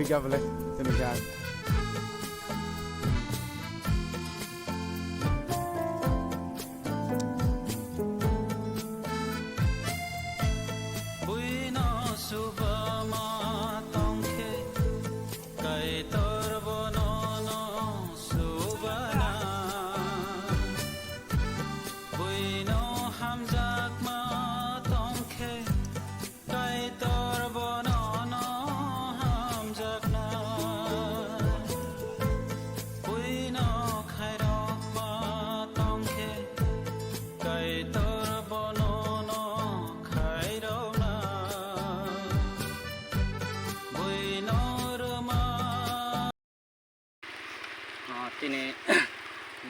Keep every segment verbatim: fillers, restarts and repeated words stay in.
Gabale, tini ga. Buino subama tongkhe, Kaitor bono no subana. Buino hamjakma tongkhe, Kaitor bono no hamjakna. Buino khairokma tongkhe, Kaitor bono no khairokna. Buino rwma. Ah, tini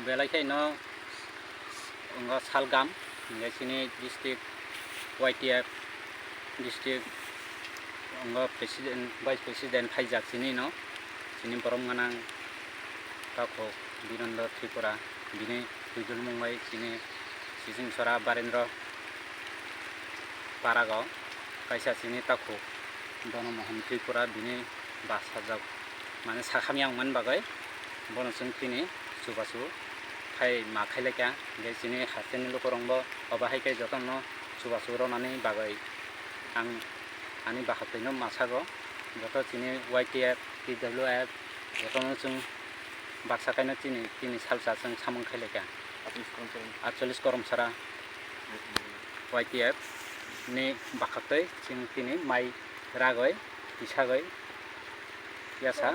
belai khe no wngkha salgam, hingke chini district Y T F district wngkha president, vice president phaijak chini no, chini borom gwnang takhuk Birendra Tripura, bini twidulmung bai chini Sijing Sora Barendra Parago kaisa chini takhuk Dono Mohan Tripura bini bwsajak, mane sakhamya wngmani bagwi bono chwng tini chubachu khai ma khailai kha. Hingke chini hasteni lukurokbo obo hai khe jotono chubachu rwnani bagwi ang ani bahaktwino ma sago. Joto chini Y T F, T W F, jotono chwng baksa kaino chini, tini salsa chwng samung khailai kha. Atchollis koromsara Y T F ni bakhaktwi chwng tini mai ragwi, tisagwi, yasa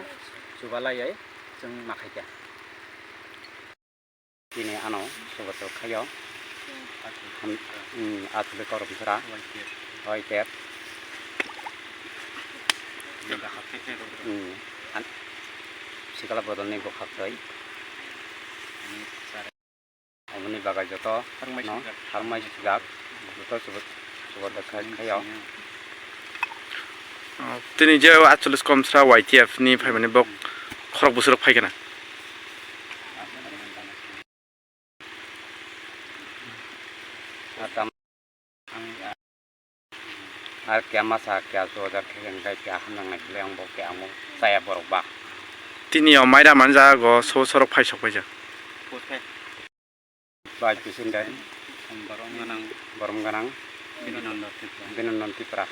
chubalaiwi chwng ma khaikha. Tini ano sobato khayo. Ham-, mm, atwlwi koromsara. Oiket. Mm, an-, sikala bodolni bwkhaktwi. Aboni bagwi joto no harmai sujak, joto sobato khayo. Tini je atchollis koromsara Y T F ni phaimani bok khorok bwswrok phaikhe na. Ar kya masa kya soja khe hwnkhe kya hamnang nai khe ang bo kya amo chaya borok ba. Tini o maira manjago so sorok phai sok paijak. Bai pisinda. Borom gwnang. Borom gwnang. Binonondon Tripura. Binonondon Tripura.